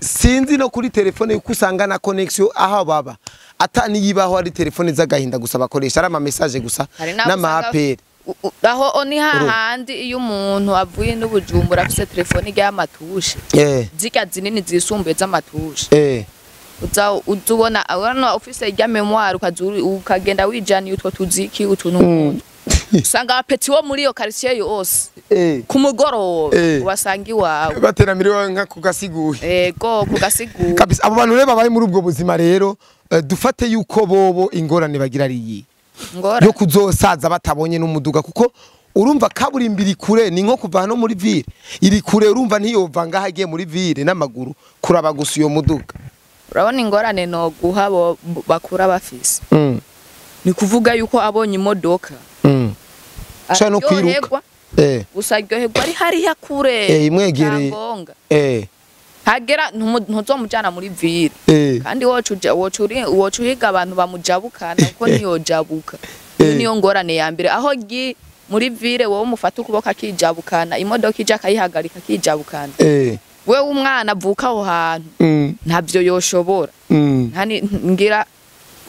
Sinzi no kuri telefone yuko usanga na connection aho baba ataniyibaho ari telefone z'agahinda gusa bakoresha ari ama message gusa n'ama appel. Aho ni hahandi iyo umuntu avuye n'ubujumbura afise telefone ijya y'amatushe zirya zinini zisumbuye z'amatushe uza uzubona urabona ufise ijya memoire ukagenda wijaniye utwo tuziki utuntu usanga abapeti wo muri iyo quartier yose ku mugoroba ubasanga iwawe bateramiriwe nka kugasiguye. Ego kugasiguye kabisa. Abo bantu rero babaye muri ubwo buzima rero dufate yuko bobo ingorane bagira ari iyi yo kuzosaza batabonye n'umuduga, kuko urumva kaburimbi iri kure, ni nko kuva hano muri ville iri kure, urumva ntiyova ngaho agiye muri ville n'amaguru kuraba gusa uyo muduga. Urabona ingorane no guha bo bakura bafise ni kuvuga yuko abonye imodoka no kwiruka gusa aryoherwa ari hariya kure imwegereye hagera ntuzomujana muri ville kandi wocu uhiga abantu bamujabukana kuko ntiyojabuka. Niyo ngorane ya mbere aho gi muri ville wowe umufata ukuboko akijabukana imodoka ija akayihagarika akijabukana. Wewe umwana avuka aho hantu ntavyo yoshobora. Ngira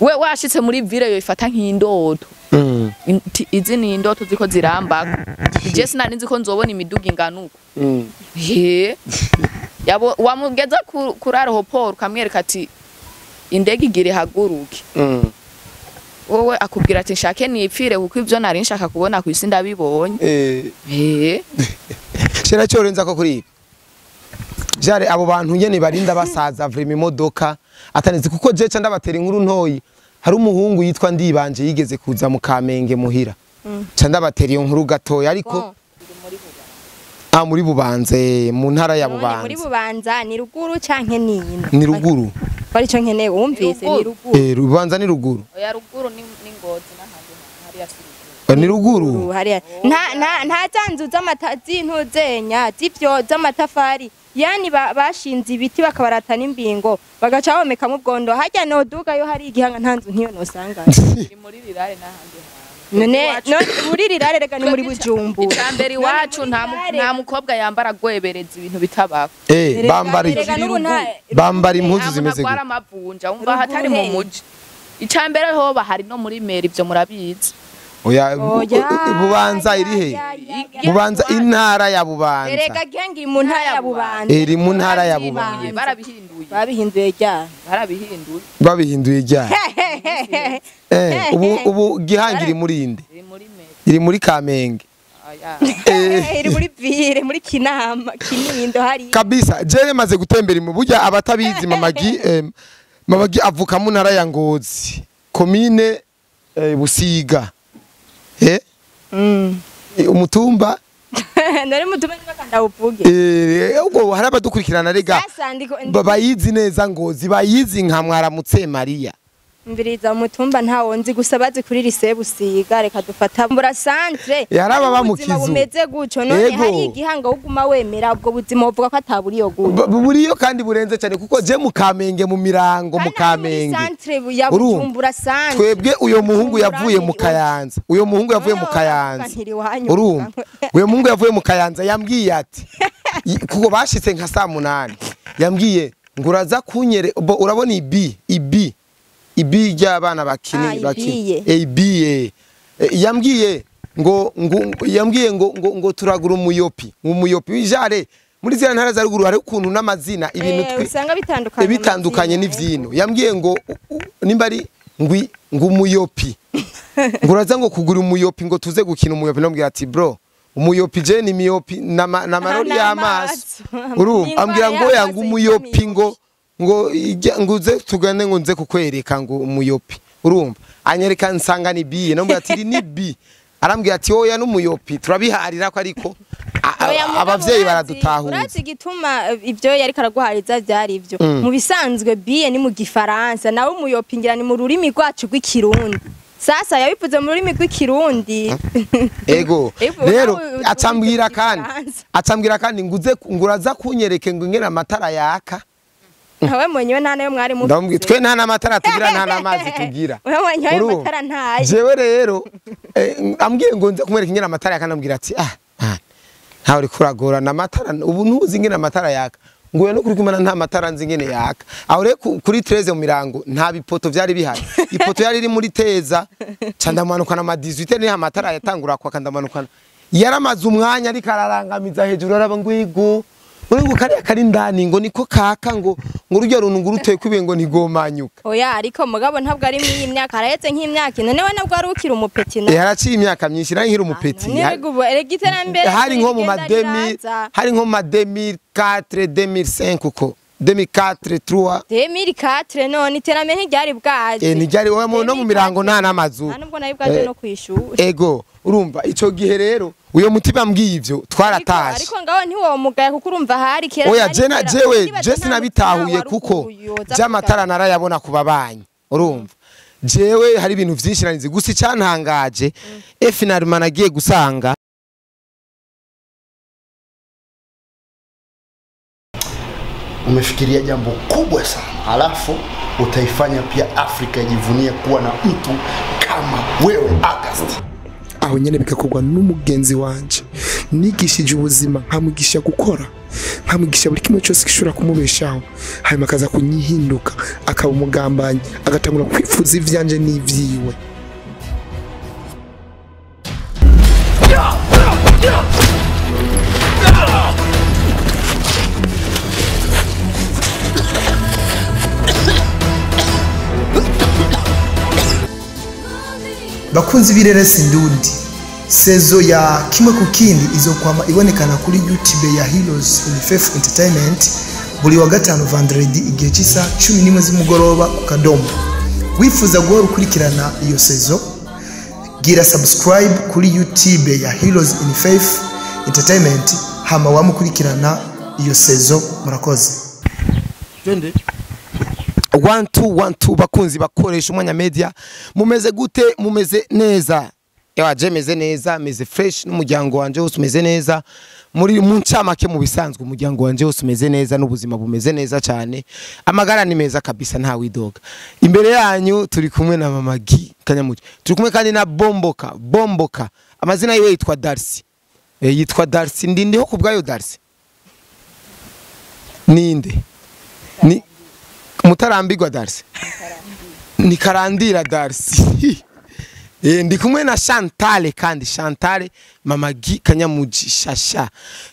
we washitse muri ville yoifata nk'indoto. Izi ni indoto ziko zirambako. Je sinari nzi ko nzobona imiduga inganuko. Yabo wamugeza kuri aeroport ukamwereka ati indege igire haguruke. Wowe akubwira ati nshake nipfire kuko ivyo nari nshaka kubona kwisi ndabibonye. Shera cyo renza ko kuri jare abo bantu nyene barinda basaza vrema imodoka atanizi, kuko je ca ndabatera inkuru ntoyi. Hari umuhungu yitwa Ndibanje yigeze kuza mu Kamenge muhira. Ca ndabatera iyo nkuru gatoya ariko muri Bubanze mu ntara ya Bubanza. Muri Bubanza ni ruguru canke ni ino? Ni ruguru. Bari cyo nkeneye wumvise ni ruguru. Rubanza ni ruguru. Oya ruguru ni Ngozi n'ahandi hariya si ruguru. Ni ruguru. Hariya nta zanzu z'amata z'intuzenya z'ivyo z'amatafari yani bashinze ibiti bakabarata n'imbingo bagaca bomekamo ubwondo hajya no duga yo hari igihanga nta nzu nkiyo nosanga. Ni muri rirare n'ahandi. None muri rirare rega ni muri Bujumbura. Icambere iwacu nta mukobwa yambara gwebereza ibintu bitabako. Bambara impuzu zimeze gute? Amavunja umva hatari mu muji. Icambere ho bahari no muri meri ivyo murabizi. Oya Bubanza iri he? Bubanza intara ya Bubanza. Erega gengi mu ntara ya Bubanza. Iri mu ntara ya Bubanza. Barabihinduye. Babihinduye rya. Barabihinduye. Babihinduye rya. Ubu Gihanga iri muri inde? Iri muri meri. Iri muri Kamenge. Iri muri ville muri Kinama, Kinindo hari. Kabisa jere maze gutembera mu burya abatabizi Mamagi Mamagi avuka mu ntara ya Ngozi. Komine Busiga. Umutumba nari mutumba nibakanda uvuge ubwo hari abadukurikirana rega bayizi neza Ngozi bayizi nka Mwaramutse Maria. Mbiriza umutumba ntawo nzi gusa bazi kuri lycée Busiga reka dufata mbura centre yaraba bamukizu bumeze guco none hari igihanga uguma wemera ubwo buzima uvuga ko ataburiyo guco buriyo kandi burenze cyane kuko je mu Kamenge mu Mirango mu Kamenge centre ya Bujumbura centre twebwe uyo muhungu yavuye mu Kayanza uyo muhungu yavuye mu Kayanza urumva uyo muhungu yavuye mu Kayanza yambwiye ati kuko bashitse nka saa 8 yambwiye nguraza kunyere urabona ibi ibi ry'abana bakini bakini ABA yambwiye ngo yambwiye ngo turagura umuyopi wijare muri zira ntara za ruguru hari ukuntu n'amazina ibintu usanga bitandukanye bitandukanye n'ivyino yambwiye ngo nimba ari ngwi ngo umuyopi nguraza ngo kugura umuyopi ngo tuze gukina umuyopi nambwira ati bro umuyopi je ni miyopi na marori y'amaso urumva ambwira ngo yanga umuyopi ngo nguze tugane ngo nze kukwereka ngo umuyopi urumva anyereka nsanga ni biye nambwira ati ni bi arambwira ati oya n'umuyopi turabiharira ko ariko abavyeyi baradutahuza. Urazi igituma ivyo yari karaguhariza byari ivyo mu bisanzwe biye ni mu gifaransa nawe umuyopi ngira ni mu rurimi rwacu rw'ikirundi. Sasa yabivuze mu rurimi rw'ikirundi. Ego rero acambwira kandi nguze nguraza kunyereke ngo ingena amatara yaka. Hawe mwenyewe nta nayo mwari mu twe nta namatara tugira nta namazi tugira. Wewe mwenyewe amatara ntayo. Jewe rero ambwiye ngo nze kumwereka ingena amatara yaka nambwira ati ah ntawe uri kuragorana amatara ubu ntuzi ingena amatara yaka. Ngo no kuri kumana nta matara nzi ngene yaka. Aho rero kuri 13 mu mirango nta bipoto vyari bihari. Ipoto yari iri muri teza ca ndamanukana ama 18 ni amatara yatangura kwaka ndamanukana. Yaramaze umwanya ariko ararangamiza hejuru araba ngwigo. Ngo kariya kari ndani ngo niko kaka ngo rujya runtu ngo ruteye kwibe ngo ntigomanyuka. Oya ariko mugabo ntabwo ari mw'iyi myaka arahetse nk'imyaka ine newe nabwo ari ukiri umupeti na. Yaraciye imyaka myinshi nari nkiri umupeti. Hari nko mu ma 2000, hari nko ma 2004, 2005 uko. 2004, 3. 2004 none iterambere ntiryari bwaje. Ntiryari no mu mirango nta namazu. Nta nubwo nari bwaje no kwishura. Ego urumva ico gihe rero uyo mutima mbwiye ivyo twaratashe. Ariko ngaho ntiwo mugaya kuko urumva hari kera. Oya jena jewe je sinabitahuye kuko by'amatara narayabona kubabanyi. Urumva jewe hari ibintu vyinshi nanizi gusa icyantangaje finalement nagiye gusanga umefikiria jambo kubwa sana, alafu utaifanya pia Afrika ijivunie kuwa na mtu kama wewe August. Aho nyene bikakogwa n'umugenzi wanje nigishije ubuzima nkamugisha gukora nkamugisha buri kimwe cyose gishobora kumubeshaho, hanyuma akaza kunyihinduka akaba umugambanyi agatangura kwifuza ivyanje n'ivyiwe. Bakunzi b'ireresi ndundi, sezo ya kimwe ku kindi izokwama ibonekana kuri YouTube ya Heroes in Faith Entertainment buri wa gatanu vendredi igihe cy'isa 11 z'umugoroba ku kadomo. Wifuza guhora ukurikirana iyo sezo, gira subscribe kuri YouTube ya Heroes in Faith Entertainment hama wamukurikirana iyo sezo. Murakoze. Twende. 1 2 1 2 bakunzi bakoresha umwanya media, mumeze gute? Mumeze neza? Ewa je meze neza, meze fresh n'umuryango wanje wose umeze neza. Muri mu ncamake mu bisanzwe umuryango wanje wose umeze neza n'ubuzima bumeze neza cyane. Amagara ni meza kabisa nta widoga. Imbere yanyu turi kumwe na Mama Guy Kanyamugi. Turi kumwe kandi na Bomboka, Bomboka. Amazina yiwe yitwa Darcy. Yitwa Darcy ndindiho kubgayo Darcy. Ninde? Ni Mutarambirwa Darcy. Ni Karandira Darcy. Ndi kumwe na Chantal kandi Chantal Mama Guy Kanyamugi shasha.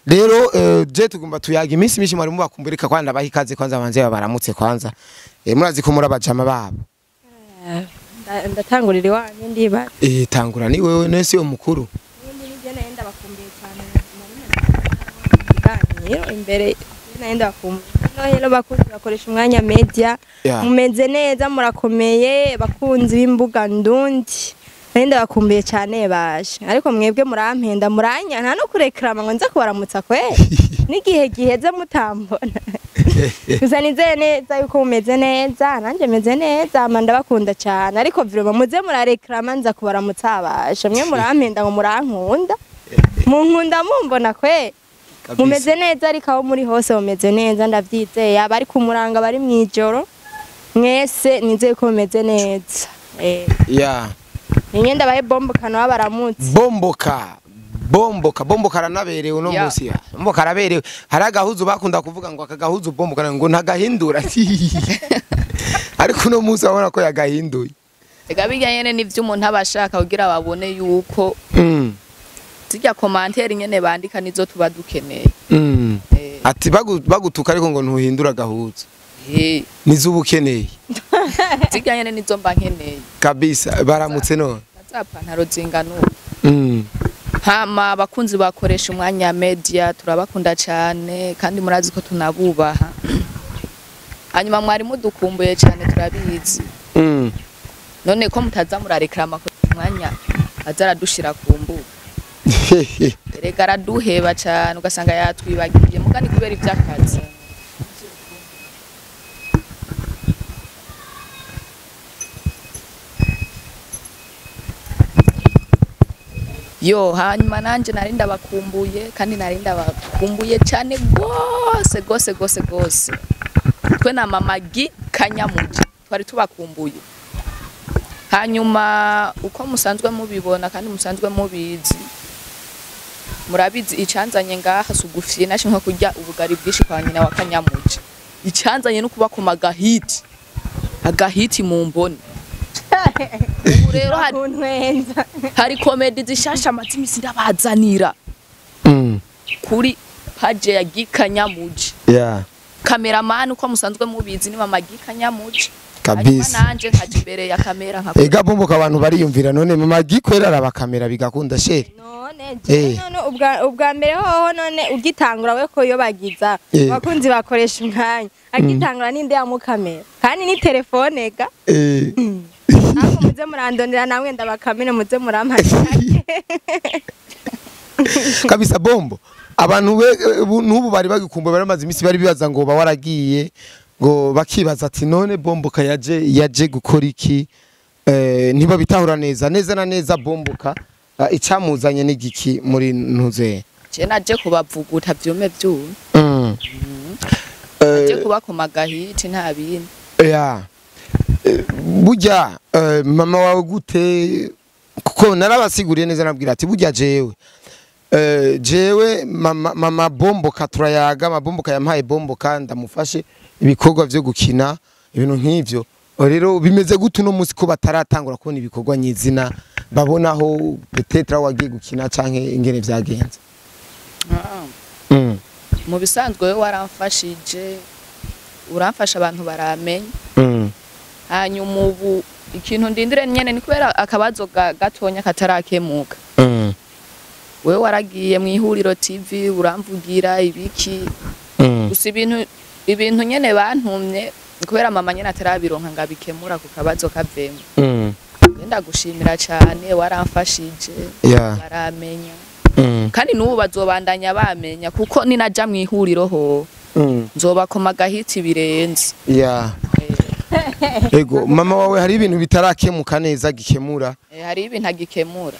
Rero je tugomba tuyaga iminsi myinshi mwari mubakumburika kwanda bahikaze kwanza banze babaramutse kwanza. Murazi ko murabajama babo. Ndatangurira iwanyu ndiba. Tangura ni wewe nese yo mukuru. Ubundi nije naenda bakumbuye cyane. Nari imbere naenda bakumbuye. No hello bakunzi bakoresha umwanya media. Mumeze neza murakomeye bakunzi b'imbuga ndundi. Naenda bakumbuye cyane baje. Ariko mwebwe murampenda muranya nta no kurekrama ngo nza kubaramutsa kwe. Nigihe giheze mutambona. Gusa nizeye neza yuko mumeze neza, nanje meze neza, amanda bakunda cyane. Ariko vraiment muze murarekrama nza kubaramutsa baje. Mwe murampenda ngo murankunda. Munkunda mumbona kwe. Mumeze neza ariko aho muri hose mumeze neza ndavyizeye. Abari kumuranga bari mwijoro mwese nizeye ko mumeze neza. Yeah. Ninyenda bahe Bomboka no baramutse. Bomboka. Bomboka, Bomboka aranaberewe no munsi ya. Bomboka araberewe. Hari agahuzu bakunda kuvuga ngo akagahuzu Bomboka ngo ntagahindura. Ariko no munsi abona ko yagahinduye. Ega bijya nyene nivyo umuntu abashaka kugira babone yuko zijya commentaire nyene bandika nizo tuba dukeneye. Ati bagutuka ariko ngo ntuhindura gahuzu. Nizo ubukeneye. Zijya nyene nizo mba nkeneye. Kabisa baramutse none. Za pantaro zingana. Hama abakunzi bakoresha umwanya media turabakunda cyane kandi murazi ko tunabubaha. Hanyuma mwari mudukumbuye cyane turabizi. None ko mutaza murarekrama ko umwanya azaradushira ku mbuga. Erega araduheba cyane ugasanga yatwibagiye mugani kubera iby'akazi. Yo hanyuma nanje narinda bakumbuye kandi narinda bakumbuye cyane gose gose gose gose. Twe na Mama Guy Kanyamugi twari tubakumbuye. Hanyuma uko musanzwe mubibona kandi musanzwe mubizi, Murabizi icanzanye ngaha sugufye nashe nko kurya ubugari bwinshi kwa nyina wa Kanyamuji. Icanzanye no kubakoma agahiti. Agahiti mu mboni. Ubu rero hari comedy zishasha amatimisi ndabazanira. Kuri page ya Gikanyamuji. Yeah. Cameraman uko musanzwe mubizi ni mama Gikanyamuji. Kabisa. Nanje nkaje imbere ya kamera nka Ega bomboka abantu bariyumvira none mama Gikwera araba kamera bigakunda shere. None je none ubwa mbere hoho none ugitangura we ko yobagiza bakunzi bakoresha umwanya agitangura ninde ya mukamera kandi ni telefone ga. Aho muze murandondera namwe ndabakamera muze murampana. Kabisa bombo abantu n'ubu bari bagikumbuye baramaze imisi bari bibaza ngo ba waragiye ngo bakibaza ati none bomboka yaje gukora iki ntiba bitahura neza neza na neza bomboka icamuzanye n'igiki muri ntuze. Je naje kubavuguta vyume vyume. Naje kubakoma gahiti nta bindi. Yeah. Burya mama wawe gute kuko narabasiguriye neza nabwira ati burya jewe jewe mama bomboka turayaga mabomboka yampaye bomboka ndamufashe ibikorwa vyo gukina ibintu nk'ivyo rero bimeze gute no munsi ko bataratangura kubona ibikorwa nyizina babonaho peut-être wagiye gukina canke ingene vyagenze. Mu bisanzwe we waramfashije uramfasha abantu baramenya. Hanyuma ubu ikintu ndindire nyene ni kubera akabazo gatonya katarakemuka. Wewe waragiye mu ihuriro TV uramvugira ibiki gusa ibintu nyene bantumye kubera mama nyene atarabironka ngabikemura ku kabazo kavemo. Ngenda gushimira cyane waramfashije baramenya. Kandi n'ubu bazobandanya bamenya kuko ninaja mu ihuriro ho nzobakoma gahiti birenze. Ego mama wawe hari ibintu bitarakemuka neza gikemura. Hari ibintu agikemura.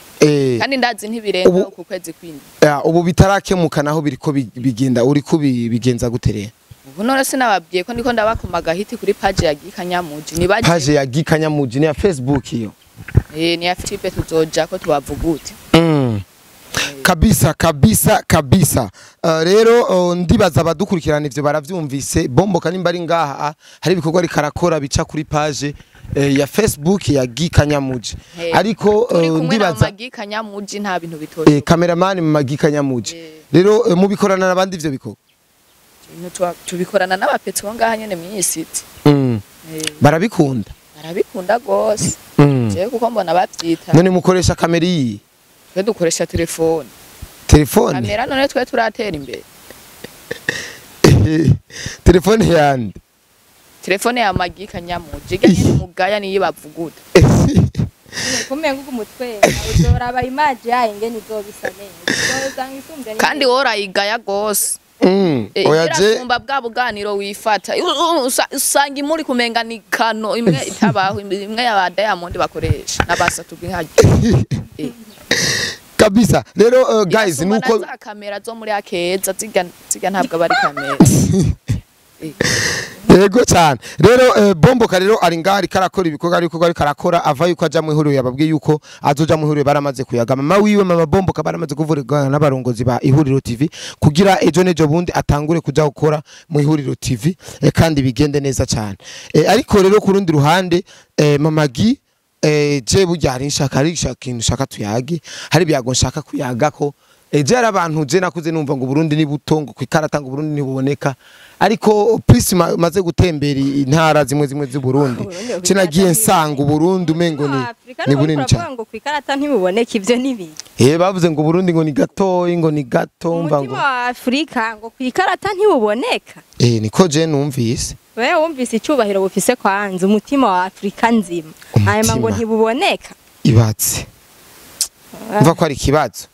Kandi ndazi ntibirenga ku kwezi kwindi. Ubu bitarakemuka naho biriko bigenda uri kubigenza guterera. Ubu none sinababwiye ko ndiko ndabakoma gahiti kuri page ya Gikanyamuji. Ni baje page ya Gikanyamuji ni ya Facebook iyo. Ni ya Facebook tuzoja ko tubavugute. Kabisa kabisa kabisa. Rero ndibaza abadukurikirana ivyo baravyumvise bomboka nimba ari ngaha hari ibikorwa karakora bica kuri page ya Facebook ya Gikanyamuji. Ariko ndibaza Gikanyamuji nta bintu bitoshe. Cameraman mu Gikanyamuji. Rero mubikorana nabandi ivyo bikorwa. Tubikorana n'abapetsi bo ngaha nyene mw'isiti. Barabikunda. Barabikunda gose. Je kuko mbona bavyita. None mukoresha kamera iyi? Twe dukoresha telefone. Telefone? Kamera none twe turatera imbere. Telefone yande? Telefone ya Magi Kanyamuji ganye mugaya niyi bavuguta. Kumenga umutwe uzoraba image yaye ngene izobisa neza. Uzosanga isumbye. Kandi worayigaya gose. Oya je kumba bwa buganiro wifata usanga imuri kumenga ni kano imwe itabaho imwe ya Diamond bakoresha nabasatu bw'ihaje. Kabisa rero guys nuko za kamera zo muri akeza ziga ntabwo bari kamera. Yego cyane rero bomboka rero ari ngari karakora ibikorwa ariko ari karakora ava yuko aja mu ihuriro yababwiye yuko azoja mu ihuriro baramaze kuyaga mama wiwe mama bomboka baramaze kuvurwa n'abarongozi ba ihuriro TV kugira ejo nejo bundi atangure kuja gukora mu ihuriro TV kandi bigende neza cyane. Ariko rero ku rundi ruhande mama Gi je burya hari nshaka ari ikintu shaka tuyage hari byago nshaka kuyagako je ari abantu je nakuze numva ngo Burundi ni buto ngo kwikarata ngo Burundi ntibuboneka ariko plus maze gutembera intara zimwe zimwe z'u Burundi cinagiye nsanga Burundi umengo ni bunini cyane ngo kwikarata ntibuboneka ivyo nibi bavuze ngo Burundi ngo ni gato ngo ni gato mva ngo Afrika ngo kwikarata ntibuboneka niko je numvise. Wewe wumvise icyubahiro bufise kwanza umutima wa Afrika nzima hanyuma ngo ntibuboneka ibatse mva ko ari kibazo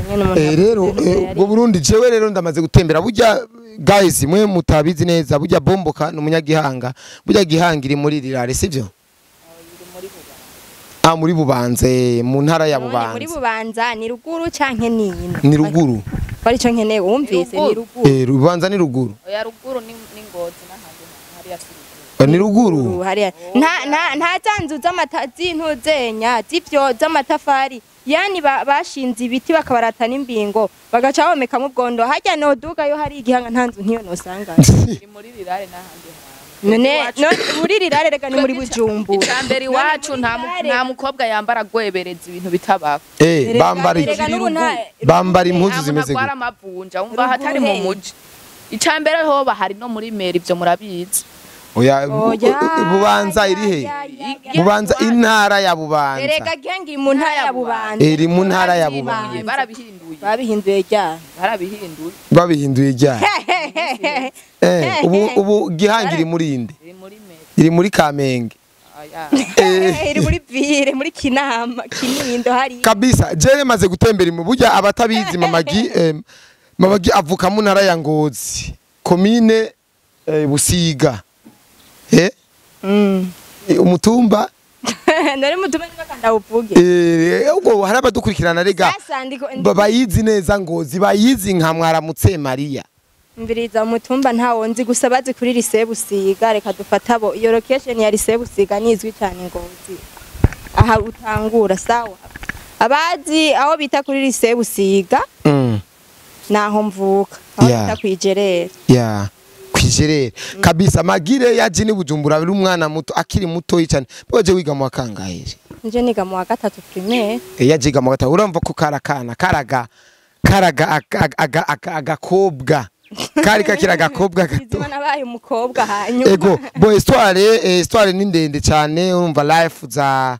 nyene umuntu rero ubwo Burundi jewe rero ndamaze gutembera burya guys mwe mutabizi neza burya bomboka n'umunyagihanga burya gihanga iri muri rirare sivyo muri Bubanze mu ntara ya Bubanza muri Bubanza ni ruguru canke ni ino ni ruguru bari cyo nkeneye wumvise ni ruguru Rubanza ni ruguru oya ruguru ni Ngozi n'ahandi hari ya ruguru ni ruguru hari nta nta zanzu z'amata z'intuzenya z'ivyo z'amatafari Yani bashinze ibiti bakabarata n'imbingo bagaca bomekamo ubwondo, harya noduga yo hari igihanga nta nzu nk'iyo nosanga. Ni muri rirare n'ahandi hantu. None muri rirare rega ni muri Bujumbura. Icambere iwacu nta mukobwa yambara gwebereza ibintu bitabaho. Bambara impuzu zimeze gute? Amavunja umva hatari mu muji. Icambere hoba hari no muri meri ivyo murabizi. Oya, Bubanza iri he? Bubanza intara ya Bubanza. Erega gengi mu ntara ya Bubanza. Iri mu ntara ya Bubanza. Barabihinduye. Babihinduye ryari? Barabihinduye. Babihinduye ryari? Ubu Gihanga iri muri inde? Iri muri meri. Iri muri Kamenge. Iri muri Vire, muri Kinama, Kinindo hari. Kabisa, jere maze gutembera mu burya abatabizi Mamagi, Mamagi avuka mu ntara ya Ngozi. Komine Busiga. Umutumba nari mutumba nibakanda uvuge. Ubwo hari abadukurikirana rega bayizi neza Ngozi, bayizi nka Mwaramutse Maria. Mbiriza umutumba ntawo nzi gusa bazi kuri lycée Busiga, reka dufata abo iyo location ya lycée Busiga nizwi cyane Ngozi. Aha utangura sawa. Abazi aho bita kuri lycée Busiga naho mvuka, aho bita kwijerera. Yeah. Kwijerera kabisa. Magire yaje ni Bujumbura ari umwana muto, akiri muto cyane. Baje wiga mu wakangahe? Nje niga mu wa 3 primaire. Yaje yiga mu wa 3. Urumva ko karakana karaga karaga agakobwa kari kakira agakobwa gato. Izima nabaye umukobwa hanyuma. Ego, bo histoire ni ndende cyane. Urumva life za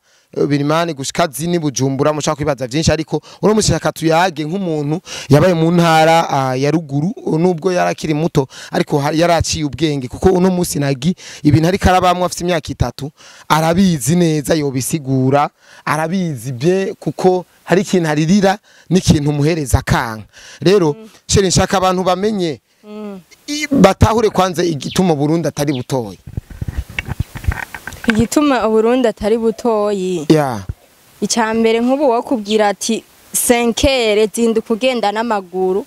Birimani gushika zini Bujumbura mushaka kwibaza byinshi, ariko uramushaka tuyage nk'umuntu yabaye mu ntara ya ruguru nubwo yarakiri muto ariko yaraciye ubwenge, kuko uno munsi nagi ibintu ari karabamwe afite imyaka 3 arabizi neza, yobisigura arabizi bye, kuko hari ikintu aririra n'ikintu muhereza kanka. Rero chere nshaka abantu bamenye batahure kwanze igituma Burundi atari butoyi. Igituma Burundi atari butoyi. Icambere nk'ubu wakubwira ati 5h zinduka ugenda n'amaguru.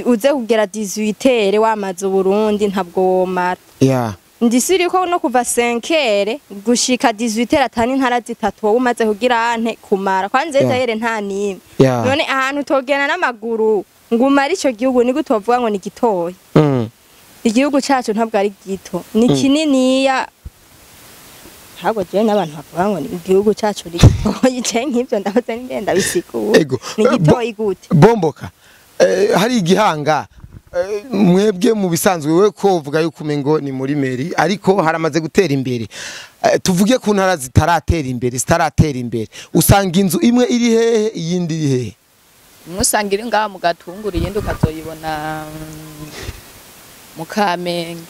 Uze kugera 18h wamaze Burundi ntabwo womara. Ndisiri ko no kuva 5h gushika 18h atani ntara zitatu wowe umaze kugira ante kumara. Kwanze zahere nta nimwe. None ahantu utogenda n'amaguru ngumara ico gihugu ni gutovuga ngo ni gitoyi. Igihugu cacu ntabwo ari gito. Ni kininiya. Ntabwo je n'abantu bavuga ngo ni igihugu cyacu ni gitoyi, je nk'ivyo ndahoze ngenda bisigura. Ni gitoyi gute? Bomboka. Hari igihanga mwebwe mu bisanzwe we ko uvuga yuko umengo ni muri meri, ariko haramaze gutera imbere. Tuvuge ku ntara zitaratera imbere, usanga inzu imwe iri hehe iyindi iri hehe? Imwe usanga iri ngaha mu Gatunguru, iyindi ukazoyibona mu Kamenge.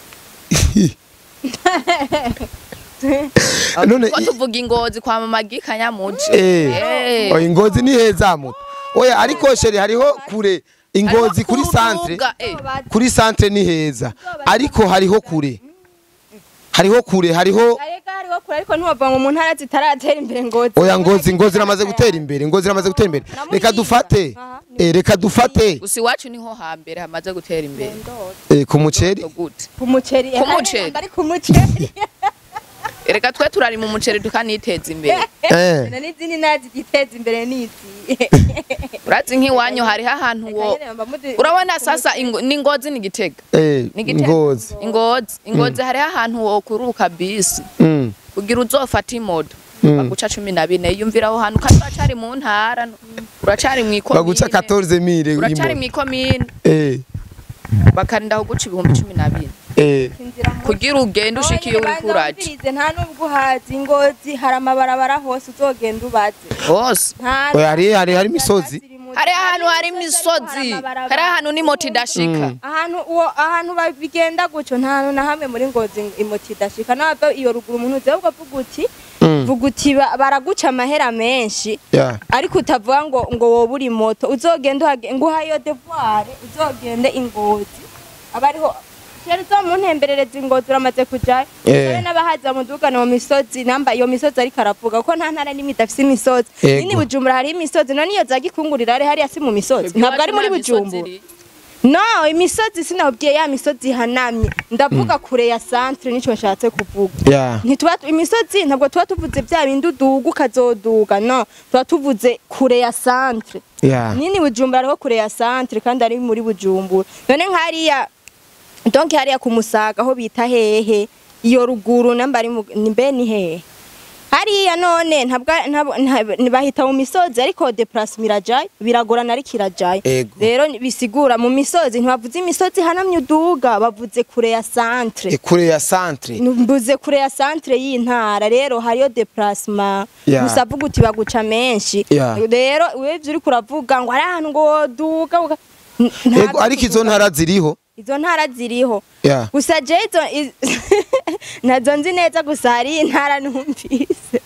None ko tuvuga Ingozi kwa Mamagi Kanyamuji. Oya Ingozi ni heza muto. Oya ariko chéri hariho kure Ingozi kuri centre. Kuri centre ni heza. Ariko hariho kure. Hariho kure, hariho kure ariko ntiwava ngo mu ntara zitaratera imbere Ngozi. Oya Ngozi ramaze gutera imbere, Ngozi ramaze gutera imbere. Reka dufate. Reka dufate. Gusa iwacu niho hambere hamaze gutera imbere. Ku muceri. Ku muceri. Ari ku muceri. Erega twe turari mu muceri tukaniteza imbere. N'izindi nazi giteza imbere nizi. Urazi nk'iwanyu hari ahantu wo urabona sasa ni Ngozi ni Gitega. Ngozi. Ngozi hari ahantu wo kuruka bisi. Kugira uzofata imodo. Baguca 14 yumvira aho hantu kandi uracari mu ntara uracari mu ikomine. Baguca 14000 uracari mu ikomine. Bakarinda kuguca ibihumbi 12. Kugira ugende ushikiye uri kuraje. Nta nubwo uhazi Ingozi hari amabarabara hose uzogenda ubaze. Hose. Oya hari imisozi. Hari ahantu hari imisozi. Hari ahantu ni moti idashika. Ahantu uwo ahantu babigenda guco nta hantu na hamwe muri Ngozi imoti idashika. Nabwo iyo ruguru umuntu uze ubwo vuguti baraguca amahera menshi. Ariko utavuga ngo wowe uri moto uzogenda ngo uhayo devoir uzogende Ingozi. Abariho Sheruzo mu ntemberereza Ingozi uramaze kujayo. Kare n'abahaza mu dugana mu misozi namba iyo misozi ariko aravuga ko nta ntara n'imwe idafise imisozi. Nini Bujumbura hari imisozi none iyo za Gikungurira ari hariya si mu misozi. Ntabwo ari muri Bujumbura. No, imisozi sinabwiye ya misozi ihanamye, ndavuga kure ya centre, nico nshatse kuvuga. Ntituba imisozi, ntabwo tuba tuvuze bya bindi uduga ukazoduga, no, tuba tuvuze kure ya centre. Nini Bujumbura ariho kure ya centre kandi ari muri Bujumbura. None nk'hariya, donc hariya ku Musaga aho bita hehe, iyo ruguru namba ari mbe ni hehe hariya, none ntabwo bahita mu misozi, ariko déplacement irajayo, biragorana ariko irajayo. Rero bisigura mu misozi, ntibavuze imisozi ihanamye uduga, bavuze kure ya centre. Kure ya centre. Mbuze kure ya centre y'intara, rero hariyo déplacement. Gusa vuga uti baguca menshi. Rero wewe ivyo uriko uravuga ngo hari ahantu ngo woduga Ego, ariko izo ntara ziriho. Izo ntara ziriho. Gusa je izo nazo nzi neza, gusa hari intara numvise.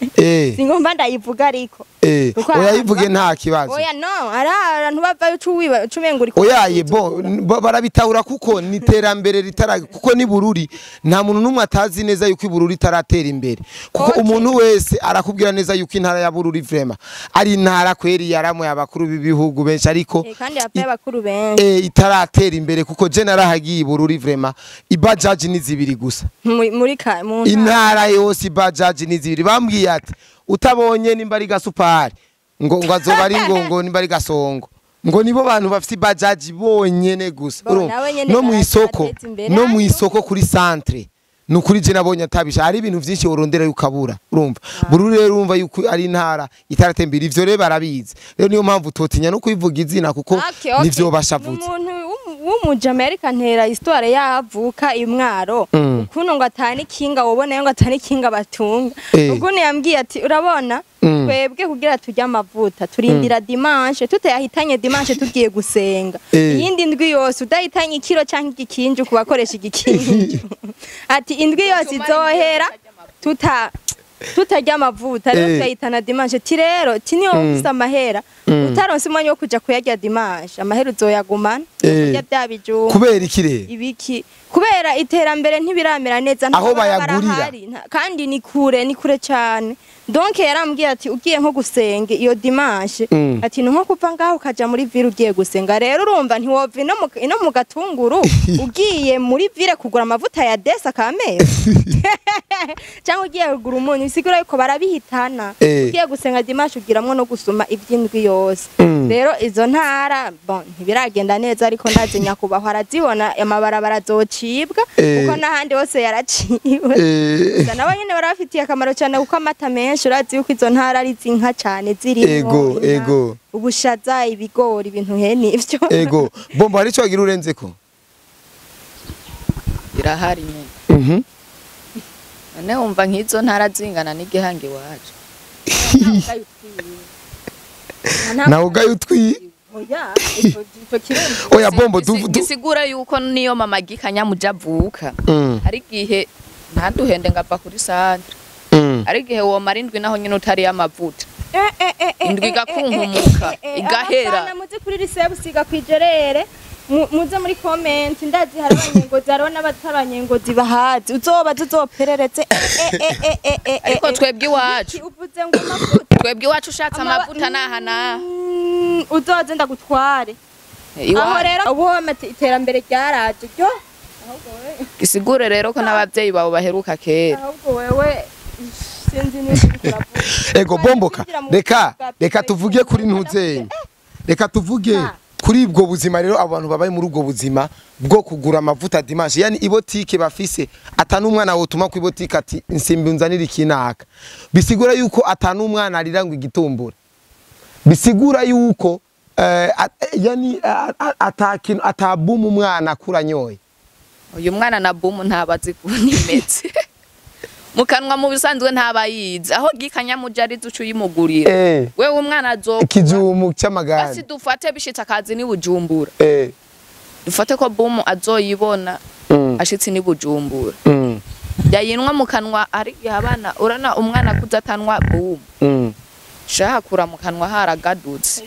Singomba ndayivuga ariko. Kuko Oya, yivuge nta kibazo. Oya, no, hari abantu bavayo ucuwiba ucumenga uri Oya ye bo barabitahura kuko ni iterambere ritara, kuko ni Bururi nta muntu numwe atazi neza yuko Ibururi itaratera imbere, kuko umuntu wese arakubwira neza yuko intara ya Bururi vraiment ari intara kweri yaramuye abakuru b'ibihugu benshi, ariko kandi hapfa abakuru benshi. Itaratera imbere, kuko je narahagiye Ibururi vraiment ibajaji ni zibiri gusa muri mu ntara. Intara yose ibajaji ni zibiri. Bambwiye ati utabonye nimba ari gasupari ngo azoba ari ngo nimba ari gasongo, ngo nibo bantu bafite ibajaji bonyene gusa. Bo, Urumva? nawe nyene No mu isoko, barateza imbere. no mu isoko kuri centre, nukuri je nabonye atabisha hari ibintu vyinshi urondera yukabura. Urumva Bururi rero urumva yuko ari intara itaratembera, ivyo rero barabizi. Rero niyo mpamvu totinya no kwivuga izina kuko nivyo bashavutse. Umuntu w'umujamerika ntera histoire yavuka imwaro, ukuntu ngo atani kinga wobona ngo atani kinga batunga, ukuntu yambwiye ati urabona twebwe kugira turya amavuta turindira dimanche, tutayahitanye dimanche tugiye gusenga, iyindi ndwi yose udahitanye ikiro canke igikinju ku bakoresha igikinju, ati indwi yose izohera tutarya amavuta, rero tuyahitana dimanche. Ti rero ti niyo ufise amahera utaronse umwanya wo kuja kuyarya dimanche, amahera uzoyagumana kurya bya bijumba. Kubera iki rero? Ibiki, kubera iterambere ntibiramera neza, Aho ntabwo baba bayagurira. barahari, kandi ni kure, ni kure cyane. Donc yarambwiye ati ugiye nko gusenga iyo dimanche, ati ni nko kuva ngaho ukaja muri ville ugiye gusenga. Rero urumva ntiwova ino mu Gatunguru ugiye muri ville kugura amavuta ya desa kamera cyangwa ugiye kugura umunyu, bisigura yuko barabihitana. Ugiye gusenga dimanche ugiramwo no gusuma iby'indwi yose. Rero izo ntara bon ntibiragenda neza, ariko ndazi nyakubahwa arazibona, amabarabara azocibwa kuko n'ahandi hose yaraciwe. Gusa nabo nyene barabafitiye akamaro cyane, kuko amata menshi urazi yuko izo ntara ari zinka cyane zirimo Ego, inka, ego. ubushaza, ibigori, ibintu hene ivyo. Ego bombo, hari ico wagira urenzeko? Irahari nyene. None wumva nk'izo ntara zingana n'igihango iwacu? Nawe ugaye utwi. Oya, ico kirundi. Oya bombo, Gisigura yuko niyo mama gikanyamuja avuka, hari igihe ntaduhende ngava kuri centre, hari igihe womara indwi naho nyine utariye amavuta, indwi igakunkumuka, igahera. Abafana muze kuri risebu siga kwijerere, muze muri comment, ndazi hari abanyengozi, hariho n'abataranyengozi bahazi, uzobaza uzopereretse. Ariko twebwe iwacu Iki uvuze ngo amavuta? Twebwe iwacu ushatse amavuta naha naha. Uzoze ndagutware aho. Iwacu Rero ubu iterambere ryaraje ryo, ahubwo wewe gisigure rero ko n'abavyeyi bawe baheruka kera. Ahubwo wewe sinzi niba uriko uravuga. Ego bomboka, reka tuvuge kuri ntuzenye, reka tuvuge kuri ubwo buzima. Rero abantu babaye muri ubwo buzima bwo kugura amavuta dimanche, yani ibotike bafise atanu umwana wotuma ku ibotike ati nsimbi unzanire ikinaka, bisigura yuko atanu umwana arira ngo igitumbura, bisigura yuko yani atakintu atabumu umwana akuranyoye. Uyu mwana na bumu ntabazi ukuntu imeze mu kanwa, mu bisanzwe ntabayizi aho gikanyamuja arizi uca uyimugurira. Wewe umwana azokura Ikijumu basi cy'amagare. Dufate bishitse akazi ni Bujumbura, dufate ko bumu azoyibona ashitse ni Bujumbura, yayinwa mu kanwa. Ari igihe abana urana umwana akuze atanwa bumu, shakura mu kanwa haragadutse.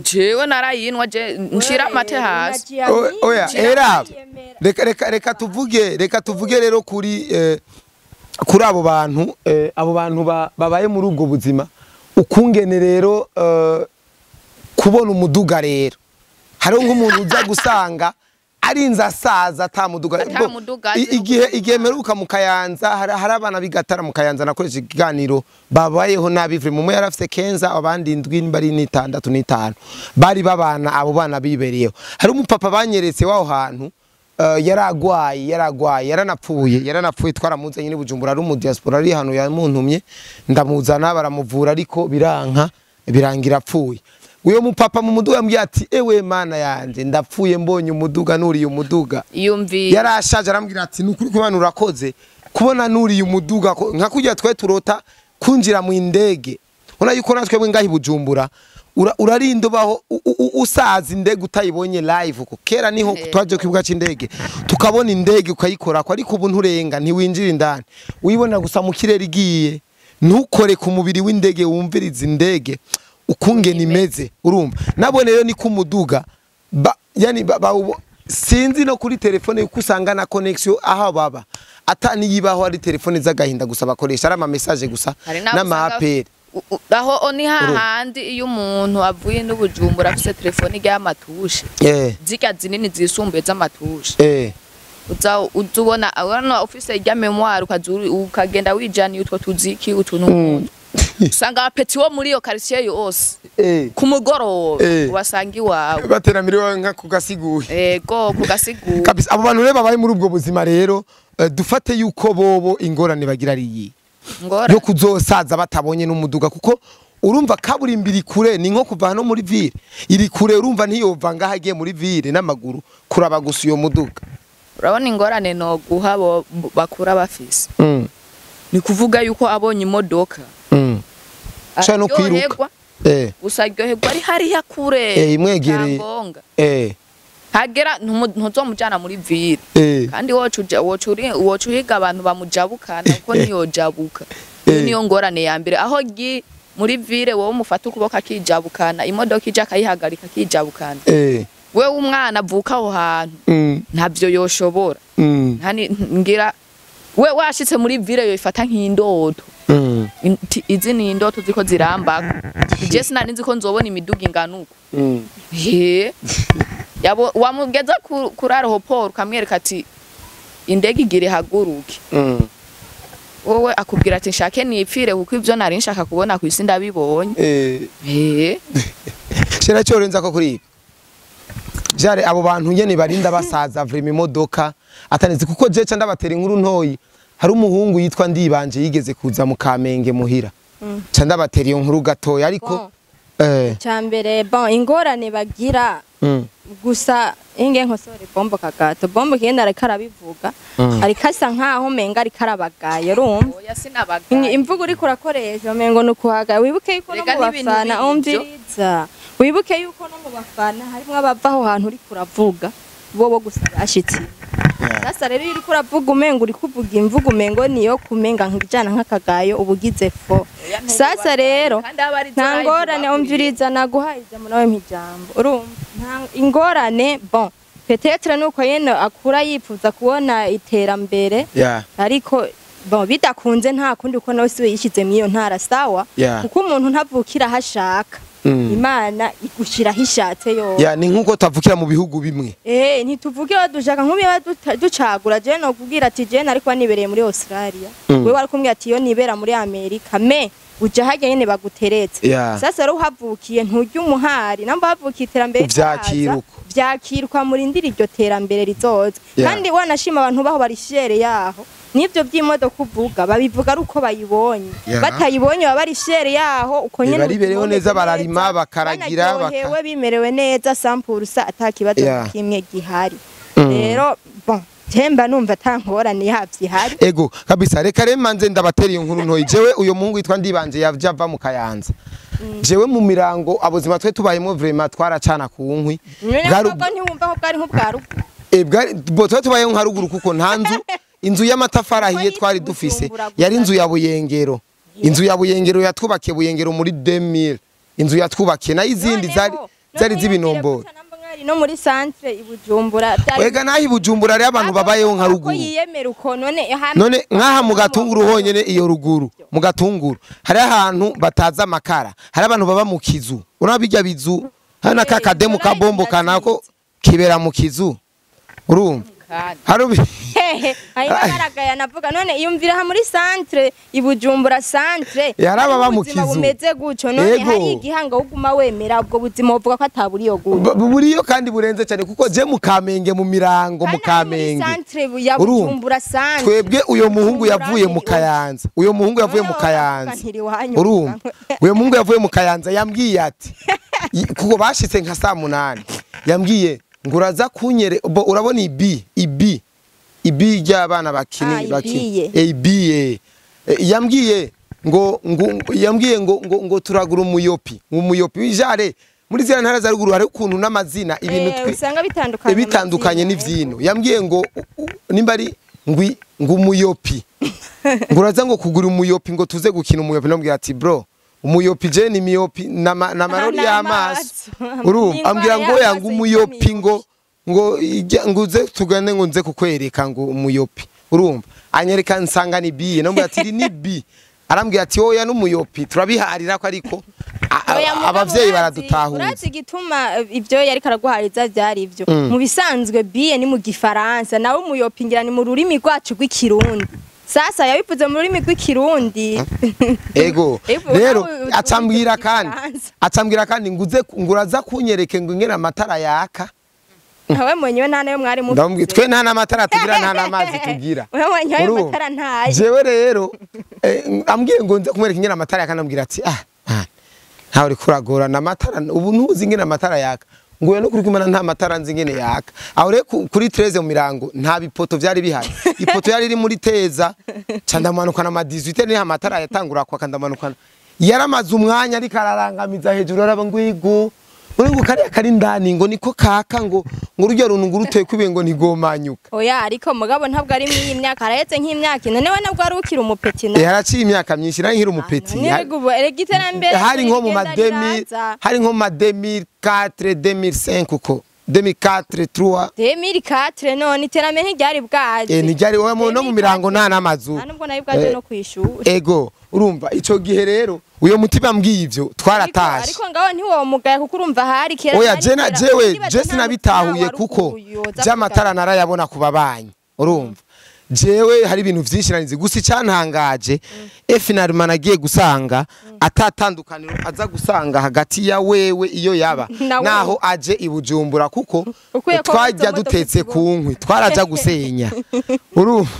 Jewe narayinwa, je nshira amate hasi. Oya era reka tuvuge rero kuri abo bantu, abo bantu babaye muri ubwo buzima, ukungene rero kubona umuduga rero Hariho nk'umuntu uza gusanga arinze asaza atamuduga. Igihe meruka mu Kayanza hari abana bigatara mu Kayanza nakoresha ikiganiro babayeho nabi vre mumwe yarafise kenza abandi indwi bari n'itandatu n'itanu bari babana abo bana bibereyeho. Hari umupapa banyeretse waho hantu yaragwaye yaranapfuye twaramuzanye ni Bujumbura ari mu diaspora ari hano yamuntumye ndamuzana baramuvura ariko biranka birangira apfuye. Uyo mupapa mu muduga yambwiye ati ewe mana yanje ndapfuye mbonye umuduga nuriye umuduga. Yumvi yarashaje arambwira ati nukuri kubana urakoze kubona nuriye umuduga nka kujya twe turota kunjira mu indege. Ona yuko natwe bwe ngahi Bujumbura urarinda baho usaza indege utayibonye live ko kera niho twaje kwibuka c'indege tukabona indege ukayikora ko ariko ubu nturenga ntiwinjira indani uyibona gusa mu kirere igiye ntukore ku mubiri w'indege wumviriza indege ukungene imeze urumva. Nabone rero ni kumuduga yani sinzi no kuri telefone yuko usanga na connection aho baba atani yibaho ari telefone z'agahinda gusa bakoresha ari ama message gusa n'ama appel. Aho ni hahandi iyo umuntu avuye n'ubujumbura afise telefone y'amatushe zirya zinini zisumbuye z'amatushe uza uzubona abana office ya memoire ukagenda wijana utwo tuziki utuntu usanga apeti wo muri iyo quartier yose ku mugoroba ubasanga iwawe bateramira iwawe nka kugasiguye. Ego kugasiguye kabisa. Abo bantu rero babaye muri ubwo buzima rero dufate yuko bobo ingorane bagira ari iyi yo kuzosaza batabonye n'umuduga kuko urumva kaburimbi iri kure ni nko kuva hano muri ville iri kure urumva ntiyova ngaho agiye muri ville n'amaguru kuraba gusa iyo muduga. Urabona ingorane no guha bo bakura bafise ni kuvuga yuko abonye imodoka Shaka no kwiruka gusa aryoherwa ari hariya kure imwegereye hagera ntuzomujana muri ville kandi wocu uhiga abantu bamujabukana kuko ntiyojabuka. Niyo ngorane ya mbere aho muri ville wowe umufata ukuboko akijabukana imodoka ije akayihagarika akijabukana. Wewe umwana avuka aho hantu ntavyo yoshobora ngira we washitse muri ville yoifata nk'indoto. Izi ni indoto ziko zirambako. Je sinari nzi ko nzobona imiduga ingana uko. Yabo wamugeza kuri aeroport ukamwereka ati indege igire haguruke. Wowe akubwira ati nshake nipfire kuko ivyo nari nshaka kubona ku isi ndabibonye. Shera cyo renza ko kuri ibi. Jare abo bantu nyene barinda basaza vrema imodoka atanizi kuko je ca ndabatera inkuru ntoyi. Hari umuhungu yitwa Ndibanje yigeze kuza mu Kamenge muhira. Ca ndabatera iyo nkuru gatoya ariko cyambere bon ingorane bagira gusa inge nkosore bombo kagato bombo kigenda ariko arabivuga ariko asa nkaho menga ariko arabagaye urumva. Oya sinabagaye imvugo uriko urakoresha mengo nukuhagaye wibuke yuko no mu bafana umviriza wibuke yuko no mu bafana harimo abava aho hantu uriko uravuga bobo gusa bashitsi. Sasa rero uriko uravuga umengo uri kuvuga imvugo umengo niyo kumenga nkijana nk'akagayo ubugize fo. Sasa rero nta ngorane umviriza naguhaye ijambo nawe mpijambo urumva ingorane bon peut-être nuko yene akura yifuza kubona iterambere ariko bon bidakunze nta kundi uko nawe siwe yishize mu iyo ntara sawa kuko umuntu ntavukira hashaka. Imana igushira hishatse yo. Ni nkuko tavukira mu bihugu bimwe. Ntituvukira dushaka nkubi ducagura je no kubwira ati je nariko nibereye muri Australia. Wewe wari kumbwira ati yo nibera muri Amerika me uja hajya nyene baguteretse. Sasa rero uhavukiye ntujya umuhari namba havukiye iterambere vyakirukwa murindira iryo terambere rizoza. Kandi wanashima abantu baho bari shere yaho. Nivyo by'imodoka uvuga babivuga ari uko bayibonye batayibonye baba bari shere yaho uko nyene baribereho neza bararima bakaragira bakahewe bimerewe neza sampulsa atakibazo kimwe gihari. Rero bon temba numva atangorane yavyihari. Ego kabisa reka remanze ndabatera iyo nkuru ntoyi. Jewe uyo muhungu yitwa Ndibanje yava mu Kayanza. Jewe mu mirango abuzima twe tubayemo vraiment twaracana ku nkwi. Nubwo ntiwumva ko bwari nk'ubwa ruguru. Bwari bo twe tubayeho nka ruguru kuko nta nzu inzu y'amatafari ahiye twari dufise yari inzu ya Buyengero. Inzu ya Buyengero yatwubakiye Buyengero muri 2000. Inzu yatwubakiye nayo izindi zari z'ibinomboro. No muri centre i Bujumbura. Wega nahi Bujumbura ari abantu babayeho nka ruguru. Yiyemera uko none none nkaha mu Gatunguru honyene iyo ruguru mu Gatunguru hari ahantu bataza amakara hari abantu baba mu kizu urabijya bizu Hana kakademu kabombo kanako kibera mu kizu. Urumva? Harubi. Ayo baragaya navuga none iyumvira ha muri centre ibujumbura centre. Yaraba ba mu kizu. Bumeze guco none hari igihanga uguma wemera ubwo buzima uvuga ko ataburiyo guco. Buriyo kandi burenze cyane kuko je mu Kamenge mu Mirango mu Kamenge. Centre ya Bujumbura centre. Twebwe uyo muhungu yavuye mu Kayanza. Uyo muhungu yavuye mu Kayanza. Urumva? Uyo muhungu yavuye mu Kayanza yambwiye ati kuko bashitse nka saa 8 yambwiye nguraza kunyere urabona ibi ibi ry'abana bakini bakini ibi yambwiye ngo yambwiye ngo turagura umuyopi wijare muri zira ntara za ruguru hari ukuntu n'amazina ibintu usanga bitandukanye bitandukanye n'ivyino yambwiye ngo nimba ari ngo umuyopi nguraza ngo kugura umuyopi ngo tuze gukina umuyopi ndambwira ati bro umuyopi je ni miyopi na marori y'amaso urumva ambwira ngo yanga umuyopi ngo nguze tugane ngo nze kukwereka ngo umuyopi urumva anyereka nsanga ni biye ndambwira ati ni bi arambwira ati oya n'umuyopi turabiharira ko ariko abavyeyi baradutahura urazi gituma ivyo yari karaguhariza byari ivyo mu bisanzwe biye ni mu gifaransa nawe umuyopi ngira ni mu rurimi rwacu rw'ikirundi. Sasa yabivuze mu rurimi rw'ikirundi. Ego. Rero atambwira kandi nguze nguraza kunyereke ngo ingena amatara yaka. Nawe mwenyewe nta nayo mwari mu. Ndambwira twe nta namatara tugira nta namazi tugira. Wewe mwenyewe amatara ntayo. Jewe rero ambwiye ngo nze kumwereka ingena amatara yaka ndambwira ati ntawe uri kuragora na matara ubu ntuzi ingena amatara yaka. Nguye no kuri kumana nta matara nzi ngene yaka. Aho rero kuri 13 mu Mirango nta bipoto byari bihari. Ipoto yari iri muri teza candamanuka na ma 18 ni amatara yatangura kwa kandamanukana. Yaramaze umwanya ariko ararangamiza hejuru araba ngwigo. Uri ngo kariya kari ndani ngo niko kaka ngo rujya runtu ngo ruteye kubiye ngo ntigomanyuka. Oya ariko mugabo ntabwo ari mu myaka arahetse nk'imyaka ine newe nabwo ari ukira umupeti na. Yaraciye imyaka myinshi nari nkiri umupeti. Hari nko mu ma 2000 hari nko ma 2004 2005 uko 2004 3 2004 none iterambere ntiryari bwaje. Ntiryari no mu Mirango nta namazu. Nubwo nayo bwaje no kwishura. Ego urumva ico gihe rero uyo mutima mbwiye ivyo twaratashe. Ariko ngaho ntiwomugaya kuko urumva hari kera. Oya jena jewe je sinabitahuye kuko jamatara narayabona kubabanyi urumva. Jewe hari ibintu vyinshi nanizi gusa icyantangaje finalement nagiye gusanga atatandukaniro aza gusanga hagati ya wewe iyo yaba naho aje ibujumbura kuko twajya dutetse ku nkwi twaraja gusenya urumva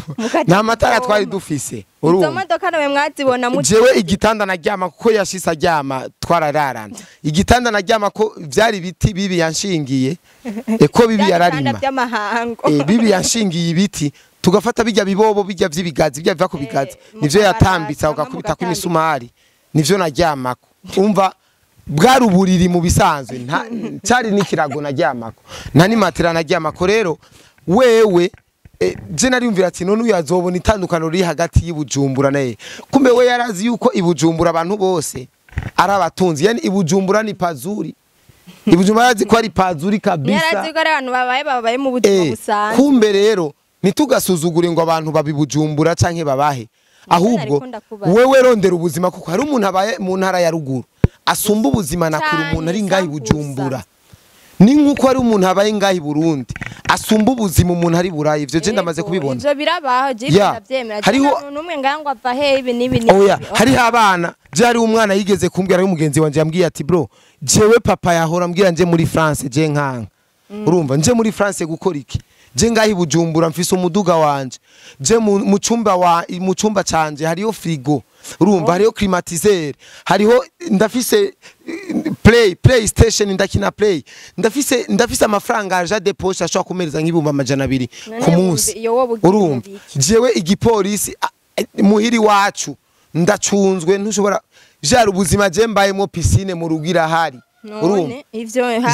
nta matara twari dufise urumva izo modoka nawe mwazibona mu jewe igitanda naryama kuko yashise aryama twarararana igitanda naryama ko vyari biti bibi yanshingiye eko bibi yararima bibi yanshingiye ibiti tugafata bijya bibobo bijya vy'ibigazi bijya biva ku bigazi nivyo yatambitsa ugakubita ku misumari nivyo naryamako umva bwari uburiri mu bisanzwe nta cyari n'ikirago naryamako nta ni matera naryamako rero wewe je nariyumvira ati none uyu azobona itandukano riri hagati y'Ibujumbura naye kumbe we yarazi yuko Ibujumbura abantu bose ari abatunzi yani Ibujumbura ni pazuri Ibujumbura yarazi ko ari pazuri kabisa yarazi ko ari abantu babaye mu buzima busanzwe kumbe rero nitugasuzugure ngo abantu babibujumbura canke babahe ahubwo wewe rondera ubuzima kuko hari umuntu abaye mu ntara ya ruguru asumba ubuzima na kure umuntu ari ngahi Bujumbura ni nkuko ari umuntu abaye ngahi Burundi asumba ubuzima umuntu ari Burayi ivyo je ndamaze kubibona ivyo birabaho je ndavyemera hariho numwe ngangwa ava he ibi nibi nibi oya hariho abana je hari umwana yigeze kumbwira ari umugenzi wanje yambwiye ati bro jewe papa yahora ambwira nje muri France je nkanka urumva nje muri France gukora iki je ngahi Bujumbura mfise umuduga wanje je mu cyumba wa mu cyumba canje hariyo frigo urumva hariyo climatiseur hariho ndafise play station ndakina play ndafise amafaranga aja de poche ashobora kumereza nk'ibihumbi 200 ku munsi urumva jewe igipolisi muhiri wacu ndacunzwe ntushobora jara ubuzima je mbayemo piscine mu rugira hari urumva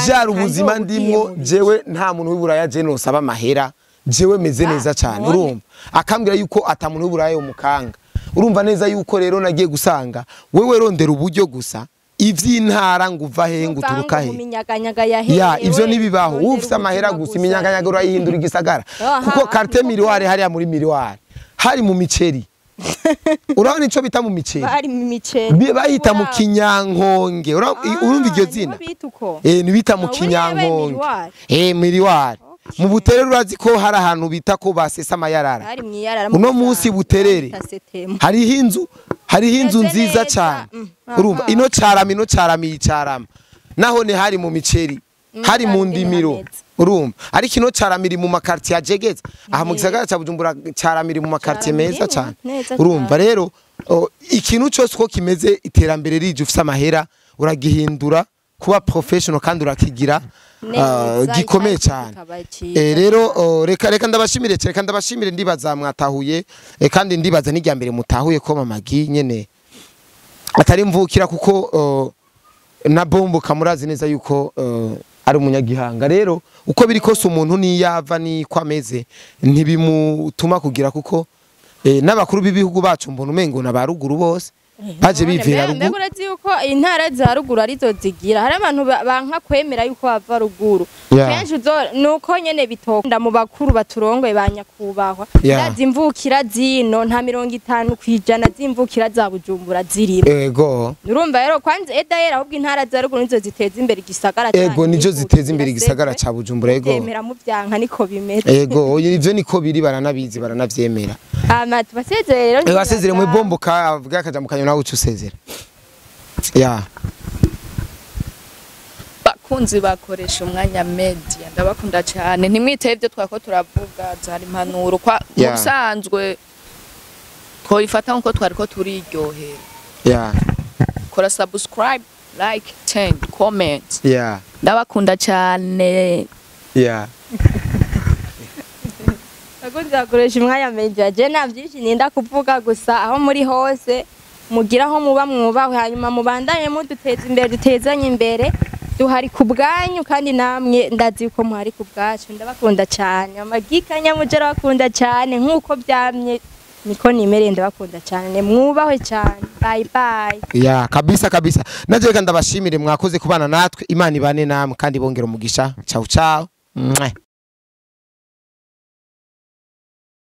jara ubuzima ndimwo jewe nta muntu w'iburaya je nosaba amahera jewe meze neza cyane urumva akambwira yuko atamuntu w'iburaya yo mukanga urumva neza yuko rero nagiye gusanga wewe rondera uburyo gusa ivy'intara nguva he nguturuka he ya ivyo nibibaho ufise amahera gusa iminyaganyaga urayihindura igisagara kuko carte miroir hariya muri miroir hari mu miceri Urabona ico bita mu miceri? Bari mu miceri. Bahita mu Kinyankonge. Urumva iryo zina? Ni bita mu Kinyankonge. Miriwari. Mu Buterere urazi ko hari ahantu bita ko basesa amayarara. Uno munsi Buterere hariho inzu nziza cyane. Urumva ino carama icarama. Naho ne hari mu miceri, hari mu ndimiro. Urumva ariko ino carama iri mu makartier ajegeza. Aha mu gisagara ca Bujumbura carama iri mu makartier meza cyane. Urumva rero ikintu cyose uko kimeze iterambere rije ufise amahera uragihindura kuba professional kandi urakigira gikomeye cyane. Rero reka ndabashimire, reka ndabashimire, ndibaza mwatahuye kandi ndibaza n'ijya mbere mutahuye ko Mama Guy nyene atari mvukira kuko na Bombo kamurazi neza yuko ari umunyagihanga. Rero uko biri kose umuntu niyava ni ko ameze ntibimutuma kugira kuko n'abakuru b'ibihugu bacu mbona umengo na baruguru bose baje bivira ruguru. Mbega urazi yuko intara za ruguru arizo zigira hari abantu banka kwemera yuko bava ruguru kenshi nuko nyene bitokunda mu bakuru baturongoye banyakubahwa. Ndazi imvukira zino nta 50% z'imvukira za Bujumbura zirimo. Ego urumva rero kwanza edayera ahubwo intara za ruguru nizo ziteza imbere igisagara cyane. Ego nizo ziteza imbere igisagara ca Bujumbura. Ego temera mu byanka niko bimeze. Ego ivyo niko biri, baranabizi baranavyemera. Ama tubasezere rero. Basezere mu Bomboka avuga akaja mu kanyo nawe ucusezera. Ya. Bakunzi bakoresha umwanya media ndabakunda cyane, ntimwiteye ibyo twako turavuga zari impanuro kwa musanzwe twifata nko twariko turiryohera. Ya. Kora subscribe, like, 10, comment. Ya. Ndabakunda cyane. Ya. Bakunzi bakoresha umwanya media je nta byinshi ninda kuvuga gusa aho muri hose mugira aho muba mwubahwe, hanyuma mubandanye muduteza imbere, dutezanye imbere, duhari ku bwanyu kandi namwe ndazi ko muhari ku bwacu. Ndabakunda cyane Mama Guy Kanyamujara, bakunda cyane nkuko byamye niko nimereye, ndabakunda cyane mwubahwe cyane. Bye bye. Ya kabisa kabisa. Naje reka ndabashimire mwakoze kubana natwe, Imana ibane namwe kandi bongera umugisha. Ciao ciao.